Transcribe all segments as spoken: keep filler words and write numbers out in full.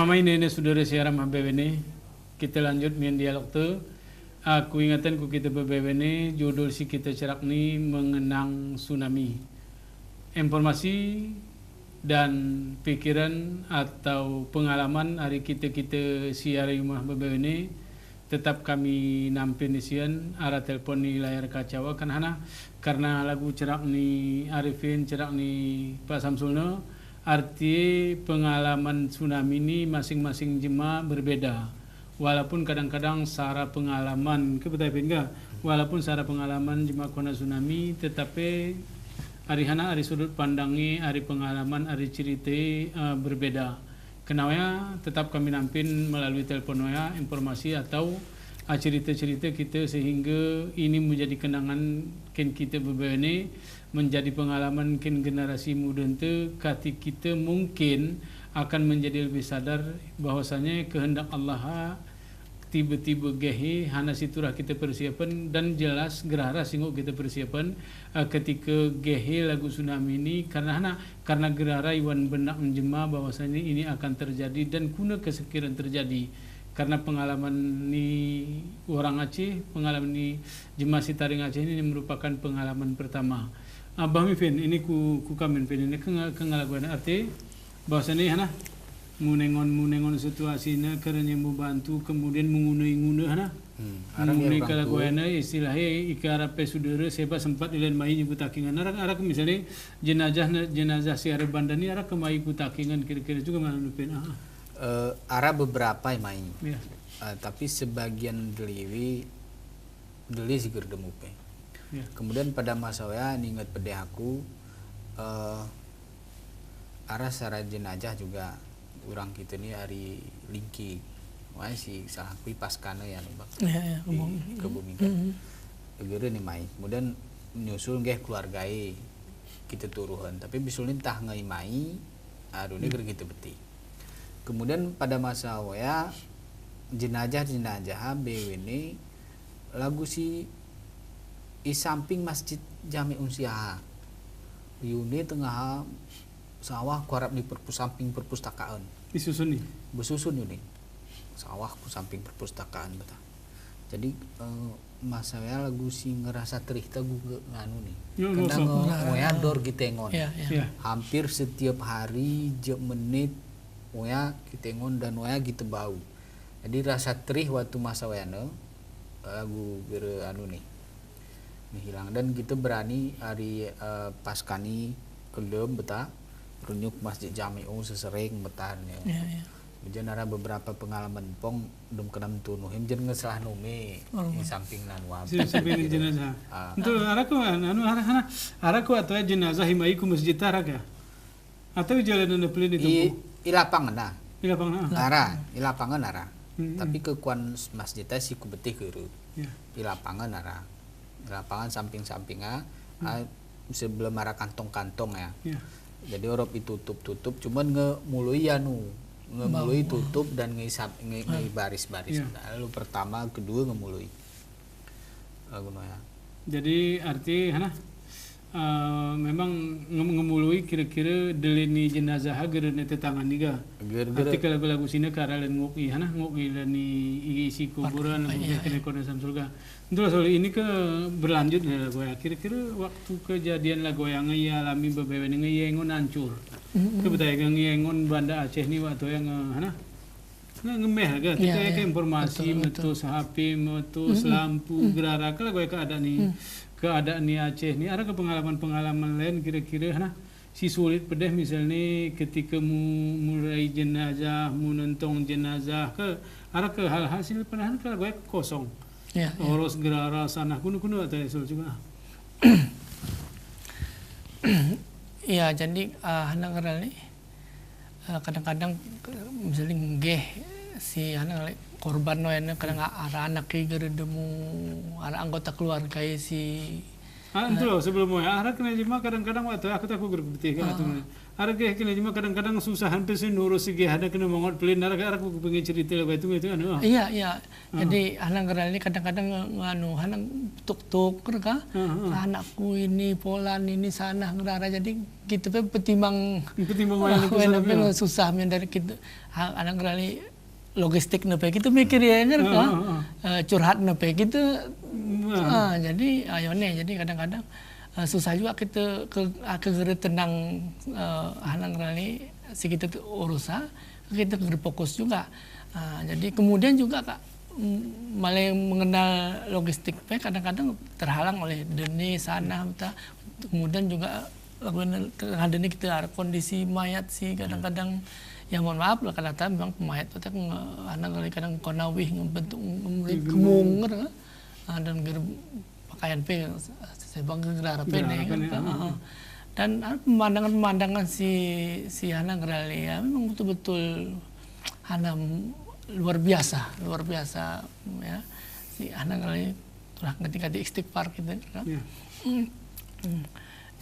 Mama, ini ne sudara si ara mah bebene, kita lanjut mian dialog te. Aku ingatkan ku kita bebene, judul si kita cerak ni mengenang tsunami. Informasi dan pikiran atau pengalaman ari kita-kita si ara mah bebene, tetap kami nampin isian ara telpon ni layar kaca wa kan hana, karna lagu cerak ni Arifin, cerak ni Pak Samsul ne, arti pengalaman tsunami ni masing-masing jema berbeda. Walaupun kadang-kadang sara pengalaman, ke betul, Pin, ka? Walaupun sara pengalaman jema kena tsunami, tetapi ari hana, ari sudut pandangnya, ari pengalaman, ari cerita, eh, berbeda. Kena waya, tetap kami nampin melalui telpon waya, informasi atau, ah, cerita-cerita kita sehingga ini menjadi kenangan kén kita bebene, menjadi pengalaman kén generasi muda ente, kati kita mungkin akan menjadi lebih sadar bahwasanya kehendak Allah tiba-tiba gehe, hana si turah kita persiapan, dan jelas gerara si ngok kita persiapan, eh, ketika gehe lagu tsunami ini, karna hana, karna gerara iwan benak jema bahwasanya ini akan terjadi dan kuna kesekiran terjadi. Karna pengalaman ni orang Aceh, pengalaman ni jema si taring Aceh ini merupakan pengalaman pertama. Ah, bah mi, Pin, ini ku, ku kamin, Pin, ini kengalaguan arti bahwasanya hana, mengenang, mengenang situasina, karna membantu, kemudian mengunei-ngunei hana. Hmm, mengunei kalaguanna, istilahnya, ika ara pe sudara, seba sempat ilan mai nyebut takingan. Ara, ara misalnya jenazah, jenazah si ara banda ni, ara ke mai ku takingan kira-kira juga mana, Pin? Ah. Eh, ara beberapa yang mai. Ya. Eh, tapi sebagian deliwi, deli si gerdemu pe. Ya. Kemudian pada masa waya, ninget pedeh aku, eh, ara sara jenazah juga orang kita ni ari Lingki. Wah, si salah kui pas kana ya, Bang. Ya, ya, di Kebun Mingkat. Kebun Mingkat. Mm-mm. Gere ni mai. Kemudian nyusul nggih keluargae kita turuhan. Tapi bisul ni tah ngai mai, aru ni gere kita beti. Kemudian pada masa waya jenazah-jenazah bewene lagu si i samping Masjid Jami Unsiaha. Yuni tengah sawah kuarap ni perpus-, samping perpustakaan. Disusun ni? Besusun yuni. Sawah ku samping perpustakaan beta. Jadi, eh, masa waya lagu si ngerasa terih ta gu nganu ni. Yo, kena ngerasa. Waya dor gitengon. Ya, ya. Ya. Hampir setiap hari, jep menit, waya gitengon dan waya gitebau. Jadi rasa terih waktu masa wayane, lagu gere anu ni, ni hilang. Dan kita berani ari, eh, Paskani kelem beta, renyuk Masjid Jami'u sesereng beta ni. Ya, ya. Bejen ara beberapa pengalaman pong, dum kenam tunu, him jen ngeselah numi, di samping nanu apa. Di samping jenazah. Ah. Entu ara ku, anu, ara, ara, ara ku atau jenazah himai ku masjid ara ka? Atau i jalanan na pelin itu? I, i lapangan, nah. I lapangan, ah. Ara, i lapangan ara. Mm-mm. Tapi ke kuan s-, masjid ta si ku betih guru. Ya. I lapangan ara. I lapangan samping-samping, ah. Mm. Ah, sebelum ara kantong-kantong ya. Ya. Jadi orop itutup-tutup, cuman ngemului anu, ngemului tutup dan ngeisap, nge-, ngeibaris-baris. Ya. Lalu pertama, kedua ngemului. Lagu no ya. Jadi arti, hana, eh, memang nge-, ngemului kira-kira deli ni jenazah gere ne tetangani ga. Gere-gere. Arti ke lagu-lagu sini kara len ngok i, hana, ngok i len i, i isi kuburan, lagu ya, kene ya. Kone Samsul ga. Entu lah, soal ini ke berlanjut ne lagu ya. Kira-kira waktu kejadian lagu yang nge alami bebewene nge yengon ancur. Mm-mm. Ke betaya nge yengon Banda Aceh ni waktu yang, eh, hana, nge-, ngemeh ga, ya, kita ya, ke informasi, betul, betul. Metus H P, metus lampu, gerara, ke lagu ya keadaan ni, keadaan ni Aceh ni, ara ke pengalaman-pengalaman lain kira-kira, hana, si sulit pedeh misalnya ketika mu, murai jenazah, mu nentong jenazah, ke ara ke hal-hal si pernah ke lagu ya kosong. Ya, ya. Oros gerara sanah, kunu-kunu atau esul juga. Ya, jadi, ah, hana ngeral ni, Eh, kadang-kadang, eh, misalnya nggih si, anu, korban no, anu, kadang ara anak i gere demu, ara anggota keluarga i si, ah, entu lo, sebelum mo ya, ara kena jima kadang-kadang waktu aku taku gere betih kan, ah, atu, Arke kena cuma kadang-kadang susahan pe si nurus si ge hana kena mongot pelin, arke, arke pengin cerita lah itu, itu anu. Iya, iya. Jadi, hanang geral ini kadang-kadang nge-, nganu, hanang tuk-tuk, ka? Anakku ini, polan ini, sana, ngerara. Jadi, kita pe petimang, petimang wayahne susah, mian dari kita, ha-, hanang geral ini logistik ne pe kita mikir ya, ngerti ka? Eh, curhat ne pe kita. Ah, jadi, ayo ne, jadi kadang-kadang, eh, susah juga kita ke, ah, ke gere tenang, eh, hanang geral ini si kita tu urusa, kita gere fokus juga. Ah, jadi kemudian juga, Kak, mm, malah mengenal logistik pe kadang-kadang terhalang oleh deni sana, kita, kemudian juga laguin, kadang-kadang kita ada kondisi mayat sih, kadang-kadang, ya mohon maaf lah, kadang-kadang memang mayat itu kan, eh, hanang geral ini kadang konawih ngebentuk nge-, kemung, gitu, kan. Ah, dan ger-, pakaian pe, se-, sebang ke gerara pe, gerara ne, pe ne, kan. Ah. Dan, ah, pemandangan-pemandangan si, si hanang geral ini, ya, memang betul-betul hanang luar biasa, luar biasa, ya. Si hanang geral ini, tulah ketika di istighfar gitu, kan. Iya. Hmm. Hmm.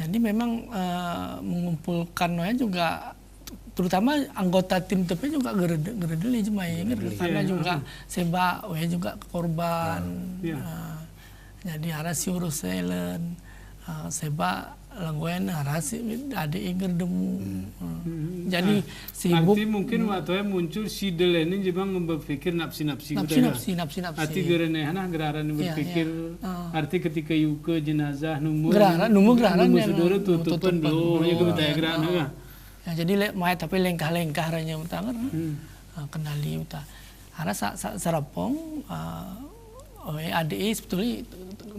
Jadi memang, eh, mengumpulkan, ya, juga, terutama anggota tim te pe juga gere de-, gere deli jemai, gere deli. Karena juga seba, ya, juga korban. Iya. Eh, jadi harus si urus silin, eh, seba laguin harus si ade i gere demu. Hmm. Jadi sibuk. Arti mungkin waktu muncul si delen ini jemang berpikir napsi-napsi. Napsi-napsi, napsi-napsi. Arti gere ne, hanang gere arane berpikir. Iya, iya. Ah. Arti ketika yuke jenazah, nemu, gere arane, nemu gere arane, nemu sudoro tutupan, tutupan belum, ya, gitu, ya, gere arane, ya. Ya, jadi le-, mayat tapi lengkah-lengkah arane, uta, kan? Hmm. Ah, kenali, uta. Ara sa-, sa-, sarapong, ah, oh, ya, ade i sebetulnya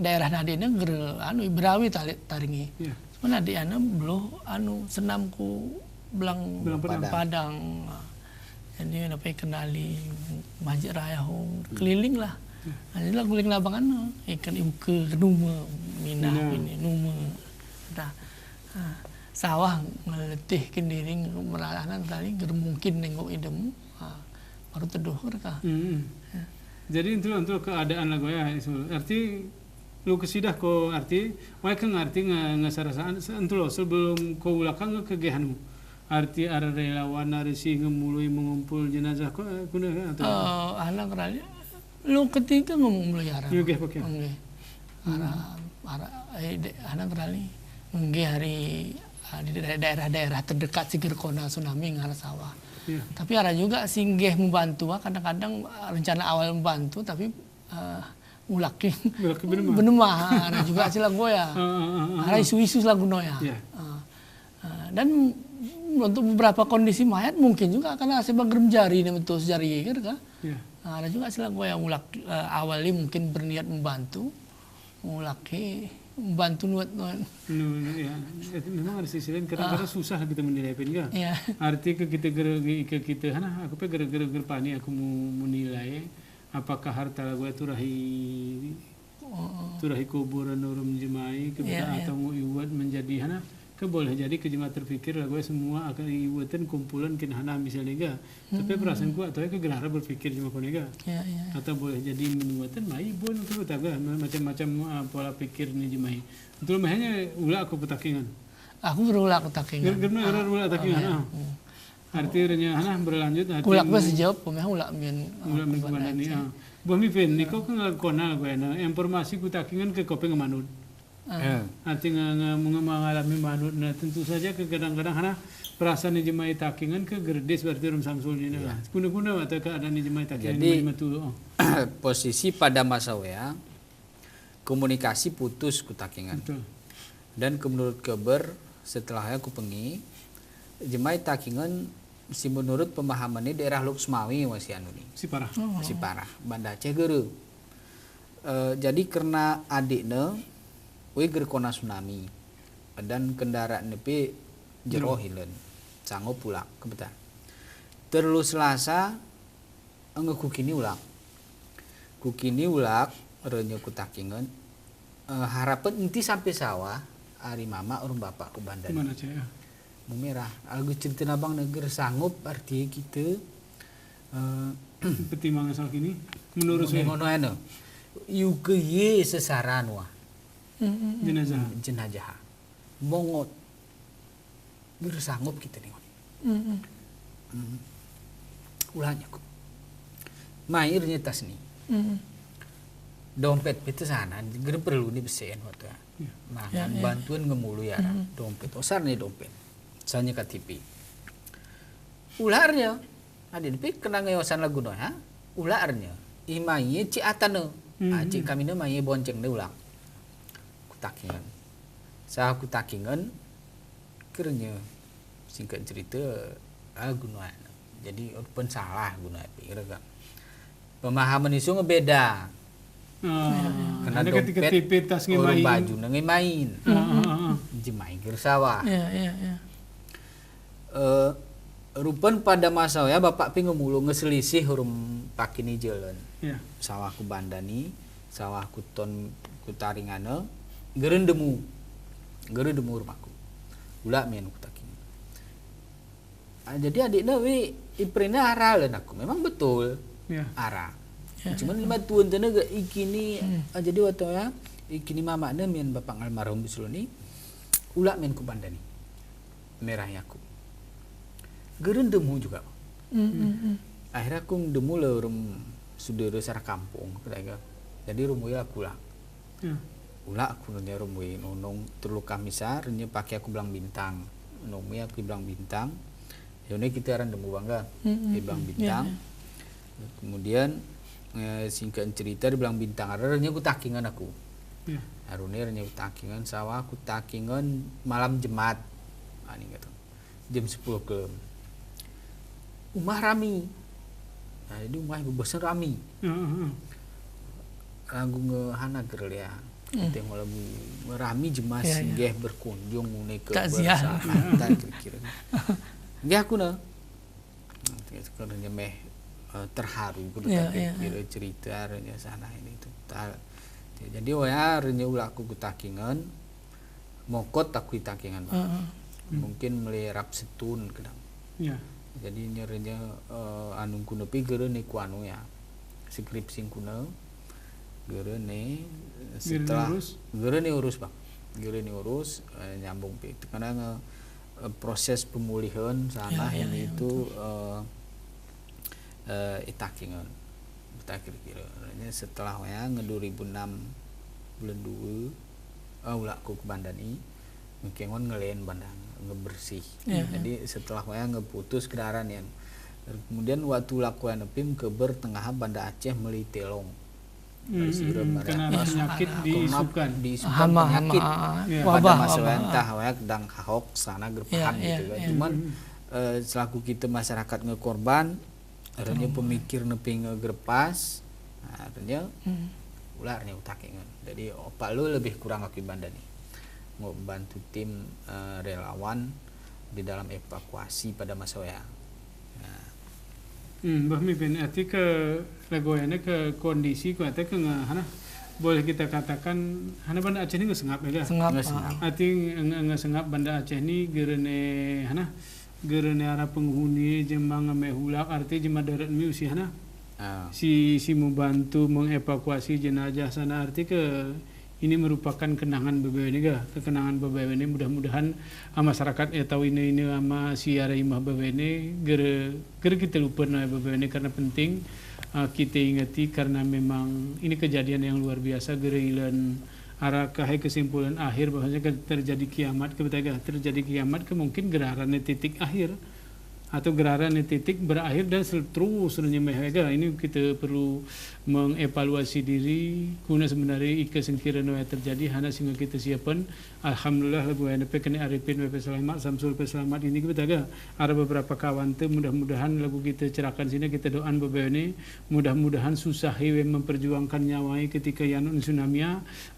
daerah ne ade ne gere, anu, Berawi tali-, taringi. Iya. Cuman ade i anu belum, anu, senam ku Belang, Belang Padang. Padang. Ah. Jadi, anu pe, kenali Masjid Raya, ho, keliling lah. Iya. Ah, jadi lah keliling labangan, ikan iuke, kenuma, minah, minah. Ini, numa. Dah. Ah, sawah ngeletih kendiri, meralanan tadi, ger mungkin nengok idem. Ah, baru teduh mereka. Hmm. Ya. Jadi, entu, entu keadaan lagu ya, isu. Arti, lu kesidah ko arti, wayah ke ngarti nge-, ngesarasaan, se-, entu lo, sebelum ko ulakang nge kegehan mu. Arti ara relawan, ara si ngemului mengumpul jenazah ko, eh, kuna, eh, atau? Eh, hanang geral ini, lu ketika ngemului ara. Ngegeh, oke. Ngegeh. Ara, ara, eh, de-, hanang geral ini. Ngegeh ari, ah, di daerah-daerah terdekat si gere kona tsunami ngara sawah. Iya. Tapi ara juga si ngegeh membantu, ah, kadang-kadang, ah, rencana awal membantu, tapi eh, ngulak ki. Ngulak ki benemah. Benemah, ara juga si lagu ya. Ah, ah, ah, ah. Ara isu-isu lagu no ya. Iya. Ah. Ah, dan untuk beberapa kondisi mayat mungkin juga karena seba gerem jari ne, metus jari, gitu kan. Iya. Ah, ara juga si lagu ya ngulak, eh, awalnya mungkin berniat membantu, ngulak ki, membantu nuet, nuet. Nu, nu, ya. Memang ada sisi lain, kadang-kadang susah kita menilai, pen, kan? Iya. Arti ke kita gere, ke kita, hana, aku pe gere, gere, gere pani aku mu-, menilai. Apakah harta lagu itu rahi, itu rahi kuburan orang jemai, ke beta atau ngo iwet menjadi hana, ke boleh jadi ke jemai terpikir lagu semua akan iwetan kumpulan kin hana misalnya ga. Tapi perasaan ku atau ke gerara berpikir jemai kone ga. Ya, ya. Atau boleh jadi menuatan mai bon ke beta ga, macam-macam, ah, pola pikir ni jemai. Betul, makanya ulak aku kutakingan. Aku berulak kutakingan. Ger-, gerna ulak kutakingan, ah. Arti renya, hana, berlanjut, arti ulak bes jawab, pemeh ulak min, ulak min kumandani, ah. Buah mi pen, niko ke ngalak kona lagu ena, informasi kutakingan ke kope ngemanud. Ah. Arti nge-, nge-, nge-, mengalami manud, nah, tentu saja ke kadang-kadang, hana, perasaan ni jemai takingan ke gerdes berarti Rum Samsul ini, nah. Guna-guna atau keadaan ni jemai takingan. Jadi, jemai matu, oh. Posisi pada masa wea, komunikasi putus ku takingan. Betul. Dan ke menurut keber, setelah aku pengi, jemai takingan si menurut pemahaman ni daerah Lok Semawi masih anu ni. Siparah. Oh. Siparah. Banda Aceh gere. Eh, jadi karena adikne, wih gere kona tsunami. Dan kendaraan ne pe jero hilen. Sanggup pulak, kebetulan. Terlalu Selasa, Engge ku kini ulak. Ku kini ulak, renya ku takingan. Eh, harapan enti sampe sawah, ari mama urung bapa ku bandar. Mu merah. Algu cerita nabang neger sanggup arti kita, eh, pertimbangan soal kini, menurut saya. Ngono eno. Iu ke ye sesaran wah. Jenazah. Jenazah. Mongot. Gir sanggup kite ning. Mm-mm. Mm. Ulanya ku. Main rnya tasni. Mm-mm. Dompet pite sana, gir perlu ni besen waktu ya. Iya. Mangan, iya, iya, bantuan ngemulu ya. Mm-mm. Dompet, osar ni dompet. Sanya K T P. Ularnya, adin pi kenang yosan lagu no ya. Ularnya, i main ci atane. Mm-mm. Ah, ci kami ne main bonceng ne ulang. Kutakingan. Sa kutakingan, kiranya singkat cerita, ah, gunaan. Jadi, rupan salah gunaan, pikir kan. Pemahaman isu ngebeda. Ah, karena dompet, tipis tas orang ngemain. Baju nang ngemain. Ah, ah, ah, ah. Jemain kir sawah. Iya, iya, iya. Eh, rupan pada masa ya, bapak pi ngemulu ngeselisih rum pakini jalan. Iya. Sawah ku bandani, sawah ku ton ku taringane, geren demu. Geren demu rumaku. Ula mian ku taking. Ah, jadi adikne wi iprine ara len aku. Memang betul. Iya. Ara. Iya. Cuman lima tuan tene ga ikini, hmm, ah, jadi waktu ya, ikini mamane mian bapak almarhum bisuluni, ula mian ku bandani. Merah yaku. Geren demu juga. Mm, mm, mm. Akhirnya aku demu le rum sudere sara kampung, kira-kira. Jadi rum uya aku ula. Ya. Ula aku nanya rum uya nonong terluka misar, nanya pake aku belang bintang. Nonong uya aku belang bintang. Ya, ini kita aran demu bangga. Mm, mm, mm. Belang bintang. Ya, ya. Kemudian, eh, singkat cerita, di belang bintang, aranya ku takingan aku. Ya. Arune aranya ku takingan, sawah ku takingan malam Jemat. Ah, ini kata. Jam sepuluh kelem. Umah rami. Nah, jadi umah ibu bosan rami. Ya, ya, ya. Lagu nge hana gerlia. Hmm. Kita ngolagu rami jemaah, ya, ya, singgeh berkunjung, ngune ke takziah, bersahabatan, kira-kira. Nggih, aku na. Karena meh, eh, terharu, kudu, ya, tapi ya, kira ya, cerita, renya sana ini itu. Ta-, jadi, waya, renya ulaku ku takingan, mokot aku i takingan, Pak. Heeh. Mungkin mele rap setun kedang. Ya. Jadi, nya renya, eh, anu ku nepi gere ne ku anu ya. Skripsi ku ne, gere ne, eh, gere ne setelah, urus? Gere ne urus, Pak. Gere ne urus, eh, nyambung pi. Karena nge-, eh, proses pemulihan sana, ya, ya, ini ya, itu, betul, eh, eh, i takingan. Beta kira-kira. Artinya setelah waya nge dua ribu enam bulan dua, eh, ulaku ke bandani, ngekengon ngelen bandang, ngebersih. Ya, ya. Jadi setelah waya ngeputus kedaran yan. Kemudian waktu ulaku waya nepi mkeber tengah Banda Aceh meli telong. Hmm, hmm, kena penyakit di isukan. Hama, hama, ah, ah. Ya. Wabah, wabah. Pada masa wayah, entah wayah dang hahok sana gerpahan gitu kan. Ya, ya. Cuman, eh, selaku kita masyarakat ngekorban, artinya pemikir nepi ngegerpas, nah, artinya ularnya utakingan. Jadi, opak lu lebih kurang aku bandani. Ngebantu tim, eh, relawan di dalam evakuasi pada masa wayah. Nah. Hmm, Bah Mipin, ati ke lagu wayahne ke kondisi ku ati ke nge, hana, boleh kita katakan, hana Banda Aceh ni ngesengap, ya ga? Sengap, ngesengap. Ah. Ati nge-, nge-, ngesengap Banda Aceh ni gere ne, hana, gere ne ara penghuni jema ngemeh ulak, arti jema darat miu si, hana. Ah. Si, si membantu mengevakuasi jenazah sana, arti ke ini merupakan kenangan bebewene ga, kekenangan bebewene. Mudah-mudahan, ah, masyarakat, eh, tahu ini, ini ama si ara imah bebewene, gere, gere kita lupa na bebewene karena penting, ah, kita ingati karena memang ini kejadian yang luar biasa, gere ilan ara kahai kesimpulan akhir bahwasanya ke terjadi kiamat ke betaga, terjadi kiamat ke mungkin gere ara ne titik akhir. Atau gere ara ne titik berakhir dan sel-, terus nyemeh ga. Ini kita perlu mengevaluasi diri, guna sebenarnya ika sengkira no terjadi, hana singa kita siapan. Alhamdulillah, lagu wayahne pe kene Arifin pe selamat, Samsul pe selamat ini kita ga. Ada beberapa kawan te, mudah-mudahan lagu kita cerakan sini, kita doan bebewene, mudah-mudahan susah we memperjuangkan nyawai ketika yanun tsunami,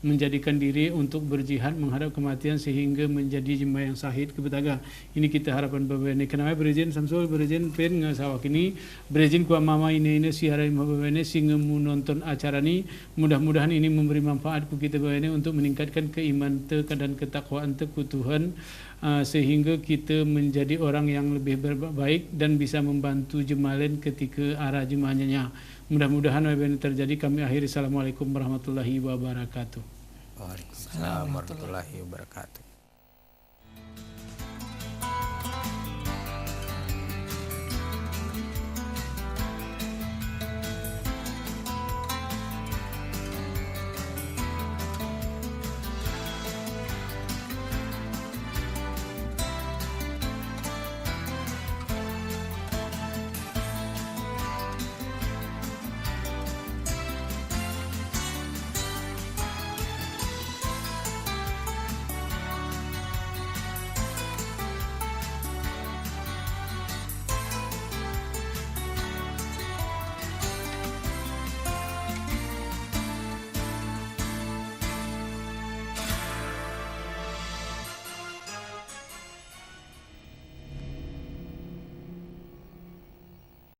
menjadikan diri untuk berjihad menghadap kematian sehingga menjadi jema yang syahid ke betaga. Ini kita harapan bebewene. Kenapa berejin Samsul, berejin Pin ngesawak ini, berejin ku ama-ama ine-ine si ara imah bebewene, singa menonton acara ini. Mudah-mudahan ini memberi manfaat ku kita bebewene untuk meningkatkan keiman te dan ketakwaan te ku Tuhan, ah, sehingga kita menjadi orang yang lebih ber-, baik dan bisa membantu jema len ketika ara jema nyanya. Mudah-mudahan bebewene terjadi. Kami akhiri. Assalamualaikum warahmatullahi wabarakatuh. Waalaikumsalam warahmatullahi wabarakatuh.